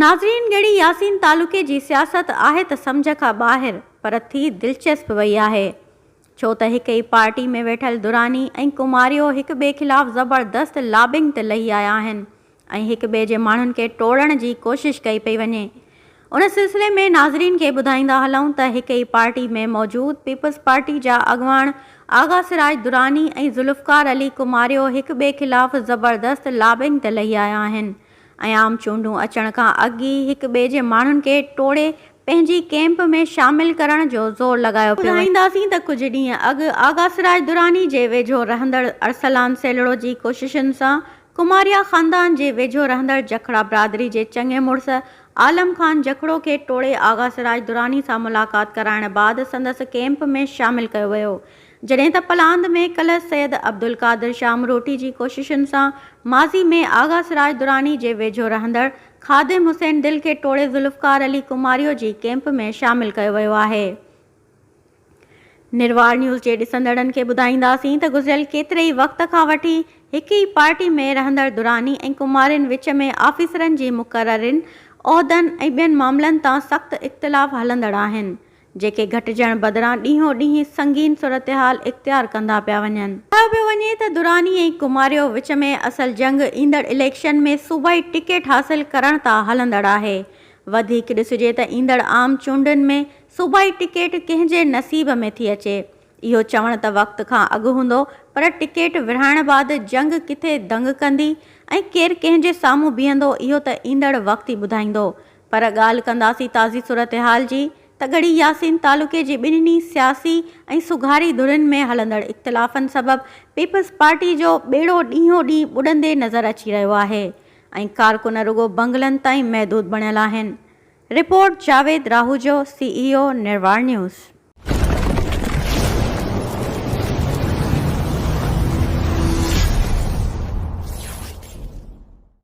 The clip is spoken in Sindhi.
ناظرين ڳڙهي ياسين تعلقي جي سياست آهي ته سمجهه کان ٻاهر پر ٿي دلچسپ وئي آهي. ڇو ته هڪ ئي پارٽي ۾ ويٺل دراني ۽ ڪماريو هڪ ٻئي خلاف زبردست لابنگ تي لهي آيا آهن ۽ هڪ ٻئي جي ماڻهن کي ٽوڙڻ جي ڪوشش ڪئي پئي وڃي. ان سلسلي ۾ ناظرين کي ٻڌائيندا هلون ته هڪ ئي پارٽي ۾ موجود پيپلز پارٽي جا اڳواڻ آغا سراج دراني ۽ ذوالفقار علي ڪماريو هڪ ٻئي خلاف زبردست لابنگ تي لهي آيا آهن ۽ عام چونڊون اچڻ کان اڳ ئي هڪ ٻئي جي ماڻهن کي ٽوڙي پنهنجي ڪئمپ ۾ شامل ڪرڻ جو زور لڳايو پيو وڃي. ٻڌائينداسين ته ڪجهه ڏينهن اڳ آغا سراج دراني جي ويجهو رهندڙ ارسلان سيلڙو جي ڪوششن سان ڪماريا خاندان جي ويجهو رهندڙ جکڙا برادري جي چڱي مڙس عالم خان جکڙو کي ٽوڙي آغا سراج دراني سان ملاقات ڪرائڻ بعد سندس ڪئمپ ۾ شامل ڪيو ويو جڏهن ته پلاند ۾ ڪلهه سيد عبدالقادر شاهه امروٽي جي ڪوششن سان ماضي ۾ آغا سراج دراني جي ويجهو رهندڙ خادم حسين دل کي ٽوڙي ذوالفقار علي ڪماريو جي ڪئمپ ۾ شامل ڪيو ويو آهي. نروار نيوز جي ڏسندڙن کي ٻڌائينداسين ته گذريل ڪيتري ئي وقت کان وٺي هڪ ئي پارٽي ۾ رهندڙ دراني ۽ ڪمارين وچ ۾ آفيسرن جي مقررين، عهدن ۽ ٻين معاملن تان سخت اختلاف هلندڙ آهن. جيڪي گهٽجڻ بدران ڏينهون ڏينهن سنگين صورتحال اختيار ڪندا پيا وڃن. ٻڌايو پيو وڃي ته دراني ۽ ڪماريو وچ ۾ اصل جنگ ايندڙ اليڪشن ۾ صوبائي ٽڪيٽ حاصل ڪرڻ تان هلندڙ آهي. وڌيڪ ڏسجي ته ايندڙ عام چونڊن ۾ صوبائي ٽڪيٽ ڪنهن جي نصيب ۾ ٿي اچي اهو چوڻ ته وقت کان اڳ هوندو پر ٽڪيٽ ورهائڻ بعد جنگ ڪٿي دنگ ڪندي ۽ ڪير ڪنهن جي سامهون بيهندو اهو ته ايندڙ وقت ئي ٻڌائيندو پر ڳالهه ڪنداسين تازي صورتحال جي ته ڳڙهي ياسين تعلقي جي ٻنهي سياسي ۽ سگهاري ڌرين ۾ هلندڙ اختلافن سبب پيپلز پارٽي جو ٻيڙو ڏينهون ڏينهن ٻڏندي نظر اچي رهيو آهي ۽ ڪارڪن رڳو بنگلن تائين محدود بڻيل آهن. Report, Javed Rahujo, C E O, Nirwar news.